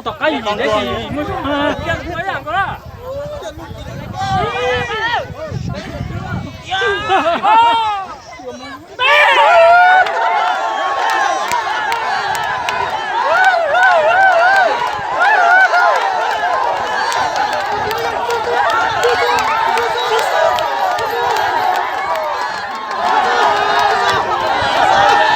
Tom qab yim neb tsis muaj zoo. Tag ngam na, cov nyob sab tim no muab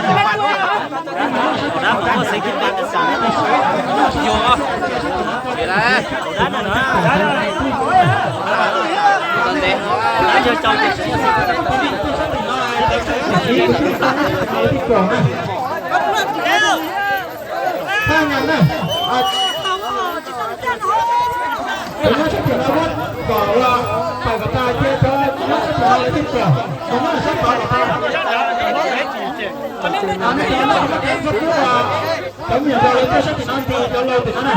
kom ua pais kom tag ces cov nyob sab tim no lawv thiaj pom, cov nyob sab tod kom tag. Nej cov no muab deev txhob pub cov me nyuam yaus lawv tuaj sab tim no nti cov laus tim no na.